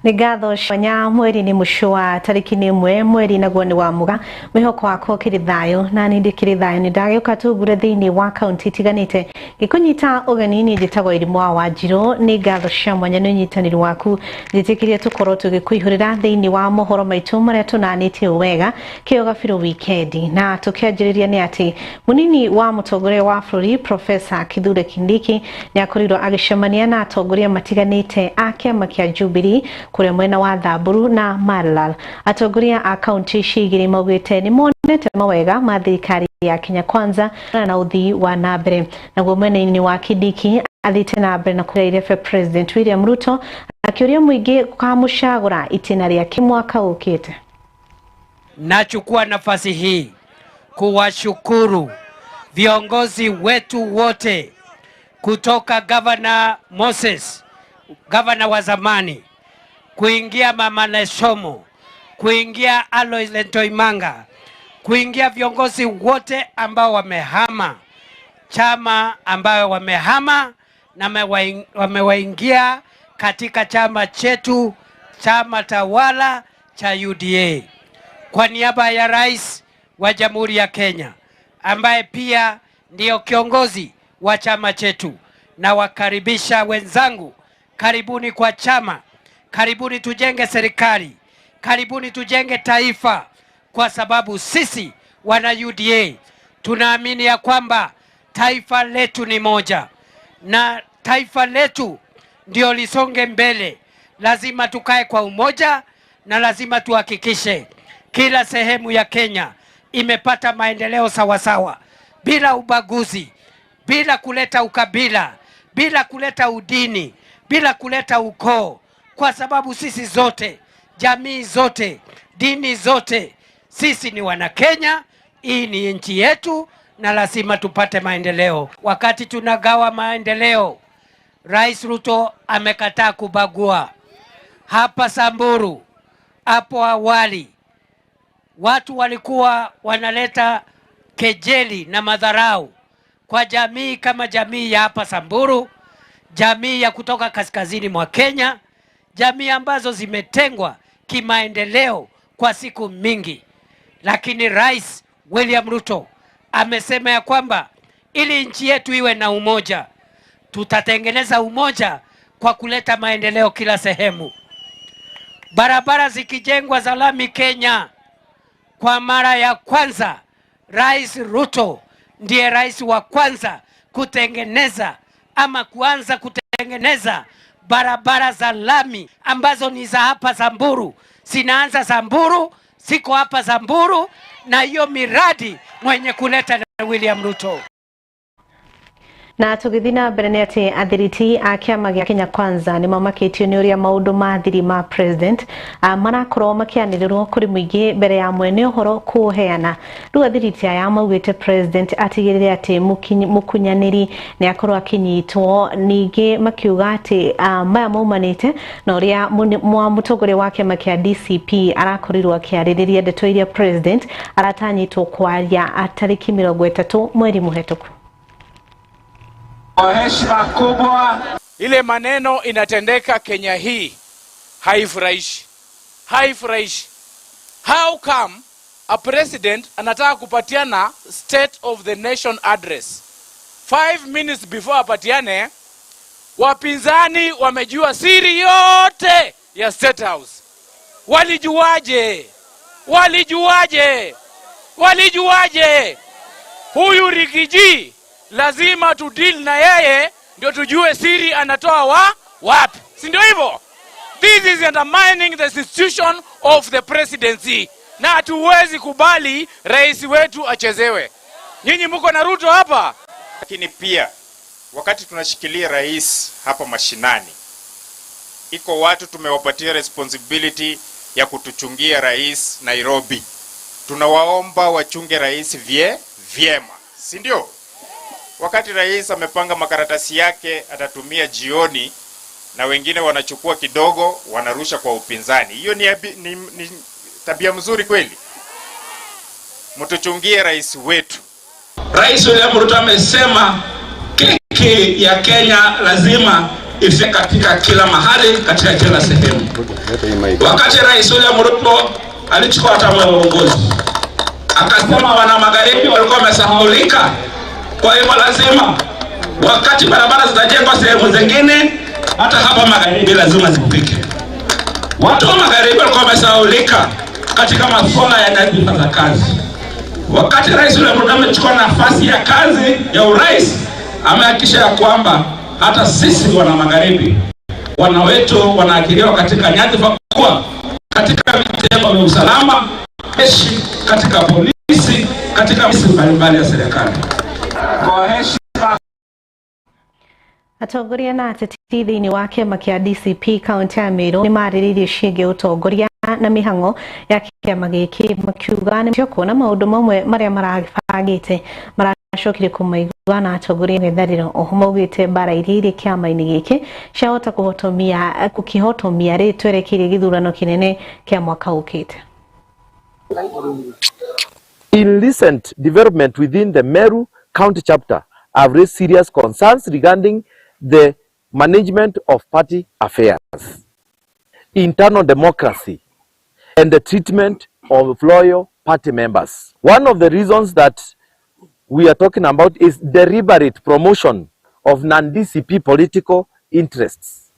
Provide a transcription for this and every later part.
Nĩ ngatho cia mweri nĩ mũcũa tarĩki nĩ 1 mweri naguo nĩ wa Mũgaa. Mwĩhoko wakwa ũkĩrĩ thayũ na nĩ ndĩkĩrĩ thayũ. Nĩ ndagĩũka tungure thĩinĩ wa kaunti itiganĩte ngĩkũnyita ũgeni. Niĩ njĩtagwo Irimũ wa Wanjirũ. Nĩ ngatho cia mwanya nĩ ũnyitanĩri waku njĩtĩkĩrie tũkorwo tũgĩkũihũrĩra thĩinĩ wa mohoro maitũ marĩa tũnanĩtie wega kĩo gabirũ wikendi. Na tũkĩanjĩrĩria nĩ atĩ mũnini wa mũtongoria wa bũrũri Profesa Kithure Kindiki nĩ akorirwo agĩcemania na atongoria matiganĩte a kĩama kĩa Jubilee kũrĩa mwena wa Thamburu na Maralal. Atongoria a kaunti ici igĩrĩ maugĩte nĩ monete mawega ma thirikari ya Kenya Kwanza na ũthii wa na mbere. Naguo mwena-inĩ wa Kindiki athiĩte na mbere na kũrĩa irebe President William Ruto akĩũria mũingĩ kamũcagũra itĩna rĩake mwaka ũkĩte. Nachukua nafasi hii kuwashukuru viongozi wetu wote kutoka Governor Moses, gavana wa zamani, kuingia Mama Lesomo, kuingia Alois Lentoimanga, kuingia viongozi wote ambao wamehama chama, ambayo wamehama na wamewaingia katika chama chetu, chama tawala cha UDA. Kwa niaba ya Rais wa Jamhuri ya Kenya ambaye pia ndiyo kiongozi wa chama chetu, na wakaribisha wenzangu, karibuni kwa chama, karibuni tujenge serikali, karibuni tujenge taifa, kwa sababu sisi wana UDA tunaamini ya kwamba taifa letu ni moja na taifa letu ndio lisonge mbele. Lazima tukae kwa umoja na lazima tuhakikishe kila sehemu ya Kenya imepata maendeleo sawasawa, bila ubaguzi, bila kuleta ukabila, bila kuleta udini, bila kuleta ukoo, kwa sababu sisi zote, jamii zote, dini zote, sisi ni wana Kenya. Hii ni nchi yetu na lazima tupate maendeleo. Wakati tunagawa maendeleo, Rais Ruto amekataa kubagua. Hapa Samburu hapo awali watu walikuwa wanaleta kejeli na madharau kwa jamii kama jamii ya hapa Samburu, jamii ya kutoka kaskazini mwa Kenya, jamii ambazo zimetengwa kimaendeleo kwa siku mingi. Lakini Rais William Ruto amesema ya kwamba ili nchi yetu iwe na umoja, tutatengeneza umoja kwa kuleta maendeleo kila sehemu. Barabara zikijengwa za lami Kenya, kwa mara ya kwanza Rais Ruto ndiye rais wa kwanza kutengeneza ama kuanza kutengeneza barabara za lami ambazo ni za hapa Samburu. Zinaanza Samburu, siko hapa Samburu, na hiyo miradi mwenye kuleta ni William Ruto. Na tũgĩthiĩ na mbere nĩ atĩ athiriti a kĩama gĩa Kenya Kwanza nĩ mamakĩtio nĩ ũrĩa maũndũ ma thiri ma president marakorwo makĩanĩrĩrwo kũrĩ mũingĩ mbere ya mwene ũhoro kũũheana. Rĩu athiriti aya maugĩte president atigĩrĩre atĩ mũkunyanĩri nĩ akorwo akĩnyitwo. Ningĩ makiuga atĩ maya maumanĩte na ũrĩa mũtongoria wa kĩama kĩa DCP arakorirwo akĩarĩrĩria ndeto iria president aratanyĩtwo kwaria tarĩki 30 mweri mũhetũku. Kwa heshima kubwa, ile maneno inatendeka Kenya hii haifurahishi, haifurahishi. How come a president anataka kupatiana State of the Nation Address, 5 minutes before apatiane, wapinzani wamejua siri yote ya State House? Walijuaje? Walijuaje? Walijuaje? Huyu Riggy G lazima tu deal na yeye ndio tujue siri anatoa wapi, si ndio hivyo? This is undermining the institution of the presidency, na hatuwezi kubali rais wetu achezewe. Nyinyi mko na Ruto hapa. Lakini pia wakati tunashikilia rais hapa mashinani, iko watu tumewapatia responsibility ya kutuchungia rais Nairobi. Tunawaomba wachunge rais vyema, si ndio? Wakati rais amepanga makaratasi yake atatumia jioni, na wengine wanachukua kidogo wanarusha kwa upinzani. Hiyo ni tabia mzuri kweli? Mtuchungie rais wetu. Rais William Ruto amesema keki ya Kenya lazima ifike katika kila mahali, katika kila sehemu. Wakati Rais William Ruto alichukua hatamu ya uongozi, akasema wana magharibi walikuwa wamesahaulika, kwa hivyo lazima wakati barabara zitajengwa sehemu zingine, hata hapa magharibi lazima zifike. Watu wa magharibi walikuwa wamesahaulika katika masuala ya nyadhifa za kazi. Wakati Rais William Ruto amechukua nafasi ya kazi ya urais, amehakikisha ya kwamba hata sisi wana magharibi, wana wetu wanaajiriwa katika nyadhifa kubwa, katika vitengo vya usalama, jeshi, katika polisi, katika ofisi mbalimbali ya serikali. Kwa heshima Atongoria na ateti thĩinĩ wa kĩama kĩa DCP kaunti ya Meru nĩ marĩrĩirie ciĩgiĩ ũtongoria na mĩhang'o ya kĩama gĩkĩ, makiuga nĩ kuona maũndũ mamwe marĩa marabangĩte maracokire kũmaigua na atongoria ng'ethanĩro. Oho maugĩte mbara iria irĩ kĩama-inĩ gĩkĩ ciahota kũhotomia kũkĩhotomia rĩ twerekeire gĩthurano kĩnene kĩa mwaka ũkĩte. In recent development within the Meru County chapter, have raised serious concerns regarding the management of party affairs, internal democracy, and the treatment of loyal party members. One of the reasons that we are talking about is deliberate promotion of non-DCP political interests.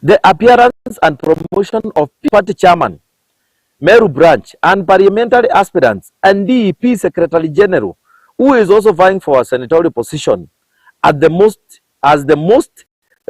The appearance and promotion of party chairman, Meru branch, and parliamentary aspirants and DEP Secretary General, who is also vying for a senatorial position at the most as the most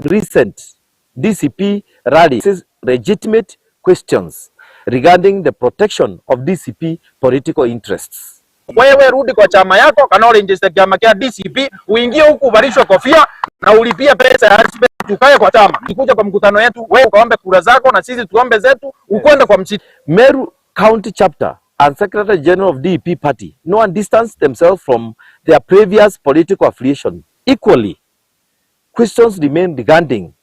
recent DCP rally, raises legitimate questions regarding the protection of DCP political interests. Wewe rudi kwa chama yako kana uregister chama kia DCP, uingie huku uvalishwe kofia na ulipie pesa ya aspirant, ukae kwa chama. Ukikuja kwa mkutano yetu, wewe ukaombe kura zako na sisi tuombe zetu, ukwende kwa msitu. Meru County chapter and Secretary General of DEP party no one distanced themselves from their previous political affiliation. Equally, questions remain regarding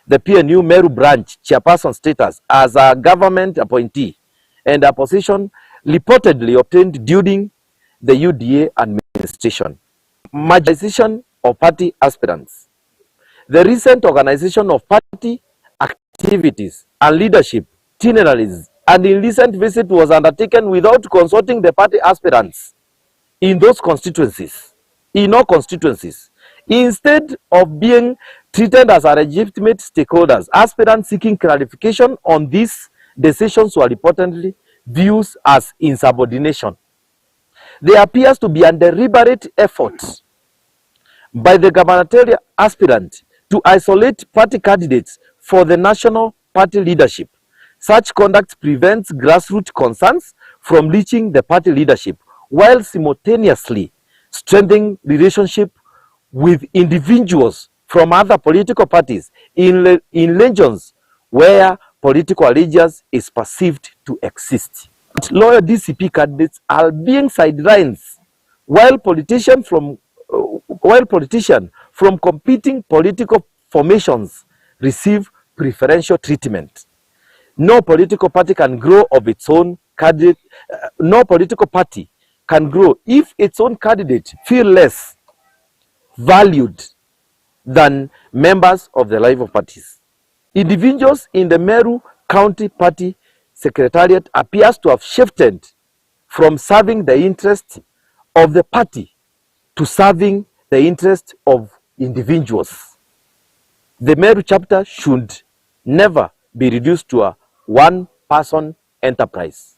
the PNU Meru branch chairperson status as a government appointee and a position reportedly obtained during the UDA administration. Marginalization of party aspirants. The recent organization of party activities and leadership itineraries and a recent visit was undertaken without consulting the party aspirants in those constituencies, in all constituencies. Instead of being treated as a legitimate stakeholders, aspirants seeking clarification on these decisions were reportedly viewed as insubordination. There appears to be a deliberate effort by the gubernatorial aspirant to isolate party candidates for the national party leadership. Such conduct prevents grassroots concerns from reaching the party leadership while simultaneously strengthening relationship with individuals from other political parties in regions where political allegiance is perceived to exist. Loyal DCP candidates are being sidelined while politicians from competing political formations receive preferential treatment. No political party can grow of its own candidate. No political party can grow if its own candidate feel less valued than members of the rival parties. Individuals in the Meru County Party Secretariat appears to have shifted from serving the interest of the party to serving the interest of individuals. The Meru chapter should never be reduced to a one-person enterprise.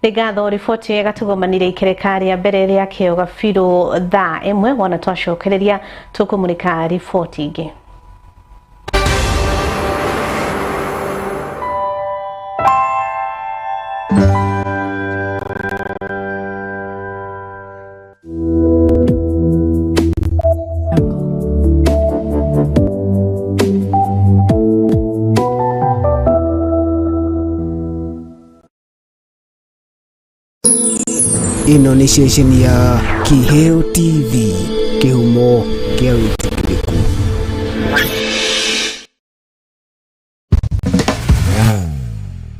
Nĩ ngatho, riboti ĩyo ĩgatũgomanire ikereka rĩa mbere rĩa kĩoga biũ thaa 1. Wona twacokereria tũkũmũrĩka riboti ingĩ. Ĩno nĩ ceceni ya Kiheo TV, kĩhumo kĩa wĩtĩkĩrĩku.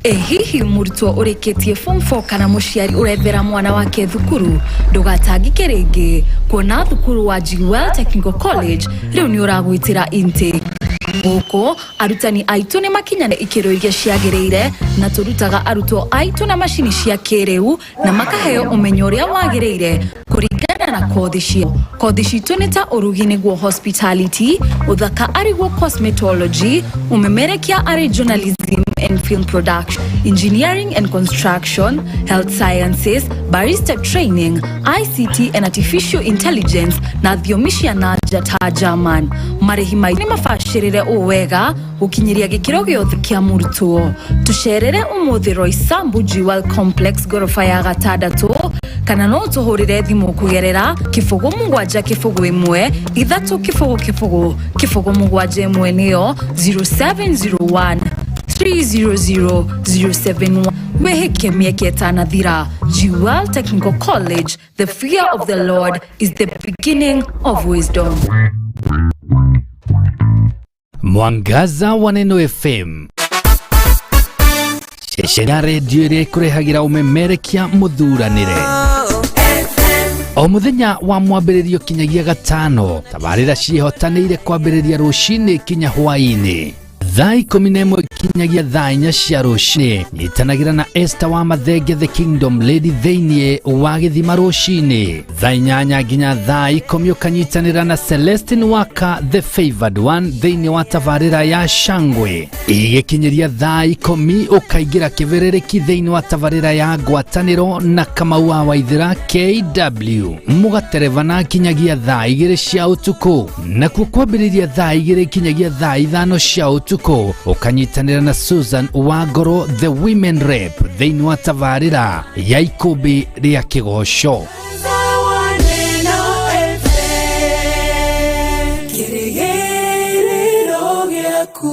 Ĩ hihi mũrutwo ũrĩkĩtie form 4 kana mũciari ũrethera mwana wake thukuru ndũgatangĩke rĩngĩ kuona thukuru wa Jewel Technical College rĩu nĩ ũragwĩtĩra intake. Gũkũ arutani aitũ nĩ makinyane ikĩro iria ciagĩrĩire na tũrutaga arutwo aitũ na macini cia kĩrĩu na makaheo ũmenyo ũrĩa wagĩrĩire kũringana na kothi ciao. Kothi citũ nĩ ta ũrugi nĩguo hospitality, ũthaka arĩguo cosmetology, ũmemerekia arĩ journalism and film production, engineering and construction, health sciences, barista training, ICT and artificial intelligence na thiomi cia na nja ta German. Marĩhi maitũ nĩ mabacĩrĩre ũũ wega gũkinyĩria gĩkĩro gĩothe kĩa mũrutwo. Tũcerere ũmũthĩ Roysambu Jewel Complex ngoroba ya gatandatũ kana no tũhũrĩre thimũ kũgerera 0 7 0 1 3 0 0 0 7 1 nĩyo 0701 300 071. Wĩhĩke mĩeke ĩtanathira. Jewel Technical College, the fear of the Lord is the beginning of wisdom. Mwangaza wa Neno FM, ceceni ya redio ĩrĩa ĩkũrehagĩra ũmemerekia mũthuranĩre o mũthenya wa mwambĩrĩrio kinyagia gatano. Tabarĩra ciĩhotanĩire kwambĩrĩria rũcinĩ kinya hwaĩ-inĩ thaa 11 kinyagia thaa 4 cia rũcinĩ. Nyitanagĩra na Esther wa Mathenge, the Kingdom Lady, thĩinĩ wa gĩthima rũcinĩ thaa 8 nginya thaa 10. Ũkanyitanĩra na Celestine Waka, the Favored One, thĩinĩ wa tabarĩra ya Shangwe. Igĩkinyĩria thaa 10 ũkaingĩra kĩbĩrĩrĩki thĩinĩ wa tabarĩra ya Ngwatanĩro na Kamau wa Waithĩra KW, mũgaterebana kinyagia thaa 2 cia ũtukũ. Nakuo kwambĩrĩria thaa 2 kinyagia thaa 5 cia ũtukũ ũkanyitanĩra na Susan Wangoro, the Women Rep, thĩinĩ wa tabarĩra ya Ikũmbĩ rĩa Kĩgoco. Kĩrĩgĩrĩro gĩaku.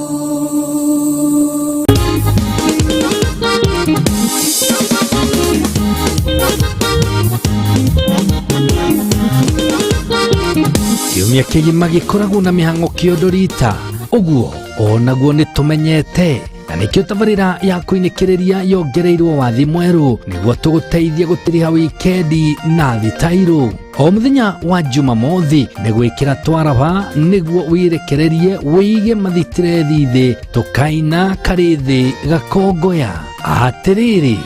Kiumia kĩgima gĩkoragwo na mĩhang'o kĩondo rita ũguo onaguo nĩ tũmenyete, na nĩkĩo tabarĩra ya kũinĩkĩrĩria yongereirwo wathi mwerũ nĩguo tũgũteithie gũtiriha wikendi na thitairũ. O mũthenya wa Jumamothi nĩ gwĩkĩra twaraba nĩguo wĩrekererie wĩige mathitirethi thĩ tũkaina karĩ thĩ gakongoya. Atĩrĩrĩ,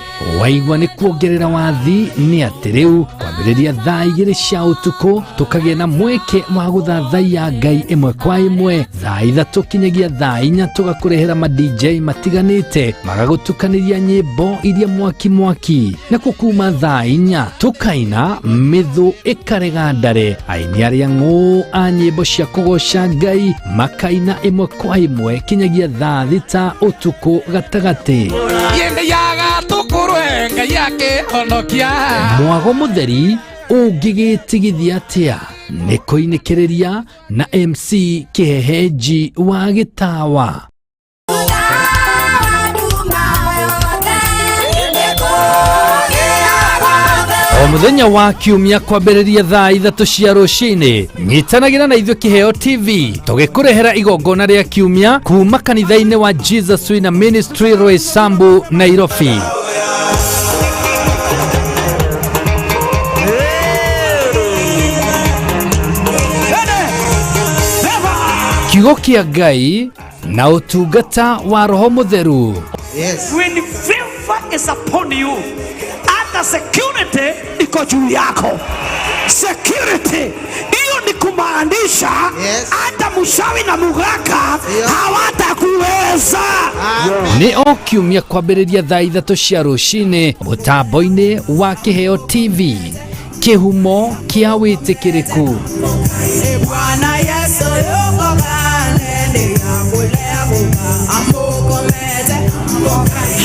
waigua nĩ kuongerera wathi nĩ atĩ rĩu kwambĩrĩria thaa 2 cia ũtukũ tũkagĩa na mweke wa gũthathaiya Ngai ĩmwe kwa ĩmwe. Thaa 3 kinyagia thaa 4 tũgakũrehera ma DJ matiganĩte magagũtukanĩria nyĩmbo iria mwaki mwaki. Nakuo kuma thaa 4 tũkaina mĩthũ ĩkarega ndare, aini arĩa ng'ũ a nyĩmbo cia kũgoca Ngai makaina ĩmwe kwa ĩmwe kinyagia thaa 6 ũtukũ gatagatĩ. Mwago mũtheri ũngĩgĩtigithia atĩa nĩ kũinĩkĩrĩria na MC Kĩhehenji wa Gĩtawa. O mũthenya wa kiumia kwambĩrĩria thaa 3 cia rũcinĩ nyitanagĩra na ithuĩ Kĩheo TV tũgĩkũrehera igongona rĩa kiumia kuma kanitha-inĩ wa Jesus Winner Ministry, Roysambu, Nairobi. Kiugo kĩa Ngai na ũtungata wa Roho Mũtheru. When favor is upon you, hata security iko juu yako. Security hiyo ni kumaanisha hata mshawi na mugaka hawatakuweza. Nĩ o kiumia kwambĩrĩria thaa 3 cia rũcinĩ mũtambo-inĩ wa Kĩheo TV, kĩhumo kĩa wĩtĩkĩrĩku. Bwana Yesu yuko kale amukomete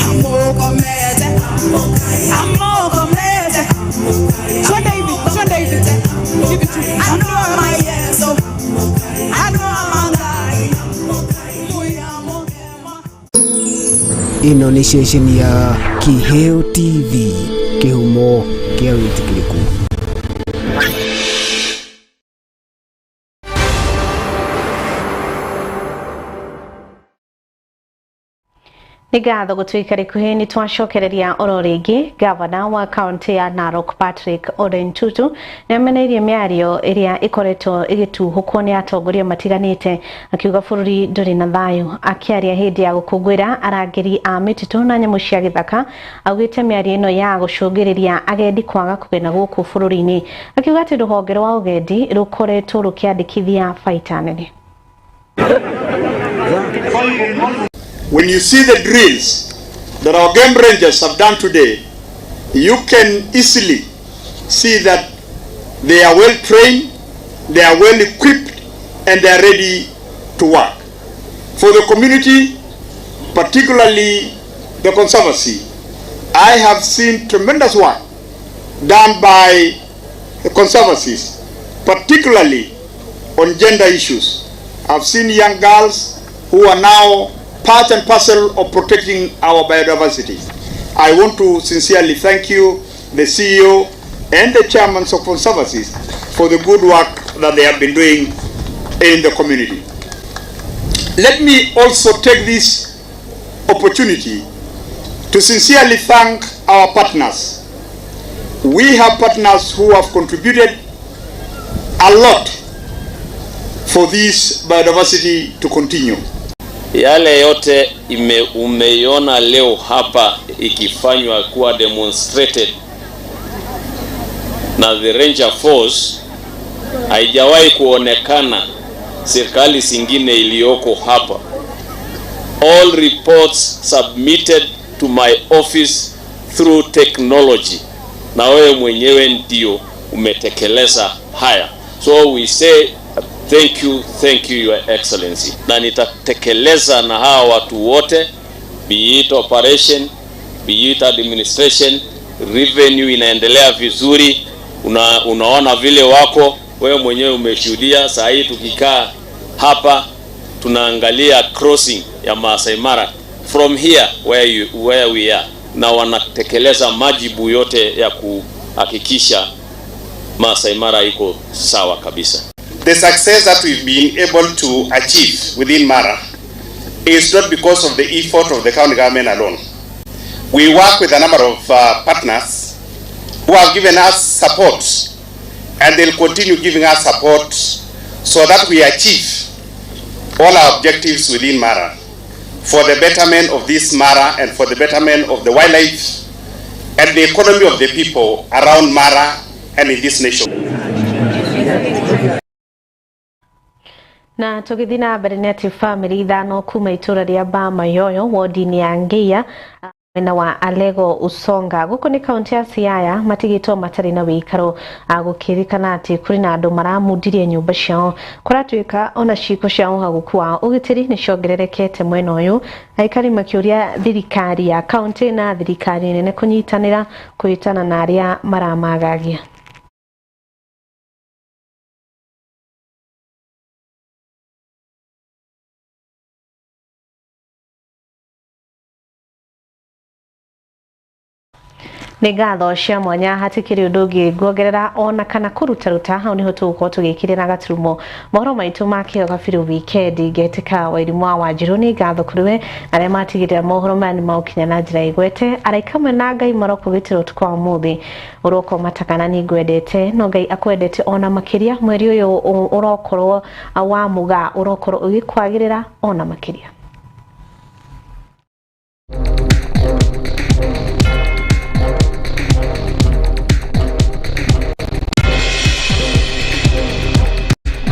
amukomete amukomete. Twende hivi, twende hivi hivi tu. I know my Yesu, I know my God. Ĩno nĩ ceceni ya Kĩheo TV, kĩhumo kĩa wĩtĩkĩrĩku. Nĩ ngatho gũtuĩka rĩkuhĩ nĩ twacokereria oro rĩngĩ. Gavana wa kaunti ya Narok Patrick Ole Ntutu nĩ ameneirie mĩario ĩrĩa ĩkoretwo ĩgĩtuhũkwo nĩ atongoria matiganĩte, akiuga bũrũri ndũrĩ na thayũ. Akĩaria hĩndĩ ya gũkũngũĩra arangĩri a mĩtitũ na nyamũ cia gĩthaka, augĩte mĩario ĩno ya gũcũngĩrĩria agendi kwaga kũgena gũkũ bũrũri-inĩ, akiuga atĩ rũhonge rwa ũgendi rũkoretwo rũkĩandĩkithia baita nene. When you see the drills that our game rangers have done today, you can easily see that they are well trained, they are well equipped, and they are ready to work. For the community, particularly the Conservancy, I have seen tremendous work done by the conservancies, particularly on gender issues. I've seen young girls who are now part and parcel of protecting our biodiversity. I want to sincerely thank you, the CEO and the chairmen of conservancies, for the good work that they have been doing in the community. Let me also take this opportunity to sincerely thank our partners. We have partners who have contributed a lot for this biodiversity to continue. Yale yote umeiona leo hapa ikifanywa kuwa demonstrated na the Ranger Force haijawahi kuonekana serikali zingine iliyoko hapa. All reports submitted to my office through technology, na wewe mwenyewe ndio umetekeleza haya. So we say thank you Your Excellency. Na nitatekeleza na hawa watu wote, be it operation, be it administration, revenue inaendelea vizuri. Unaona vile wako, wewe mwenyewe umeshuhudia. Saa hii tukikaa hapa tunaangalia crossing ya Maasai Mara from here where we are, na wanatekeleza majibu yote ya kuhakikisha Maasai Mara iko sawa kabisa. The success that we've been able to achieve within Mara is not because of the effort of the county government alone. We work with a number of partners who have given us support, and they'll continue giving us support so that we achieve all our objectives within Mara for the betterment of this Mara and for the betterment of the wildlife and the economy of the people around Mara and in this nation. Na tũgĩthiĩ na mbere nĩ atĩ bamĩrĩ 5 kuma itũra rĩa Bamayoyo wodi-inĩ ya Ngeia mwena wa Alego Usonga gũkũ nĩ kaunti ya Siaya matigĩtwo matarĩ na wĩikaro, gũkĩrĩkana atĩ kũrĩ na andũ maramundirie nyũmba ciao. Kũratuĩka ona ciĩko cia ũhagũku wa ũgitĩri nĩ ciongererekete mwena ũyũ, aikari makĩũria thirikari ya kaunti na thirikari nene kũnyitanĩra kũhĩtana na arĩa maramagagia. Nĩ ngatho cia mwanya hatikĩrĩ ũndũ ũngĩ nguongerera ona kana kũrutaruta hau nĩho tũgũkorwo tũgĩkĩrĩra gaturumo mohoro maitũ ma kĩo gabiru weekend. Ngetĩka Wairimũ wa Wanjirũ, nĩ ngatho kũrĩ we arĩa matigĩrĩra mohoro maya nĩ maũkinya na njĩra igwete. Araika amwe na Ngai marokũgitĩra ũtukũ wa ũmũthĩ, ũroko matakana nĩ ngwendete no Ngai akwendete ona makĩria. Mweri ũyũ ũrokorwo wa Mũgaa ũrokorwo ũgĩkwagĩrĩra ona makĩria.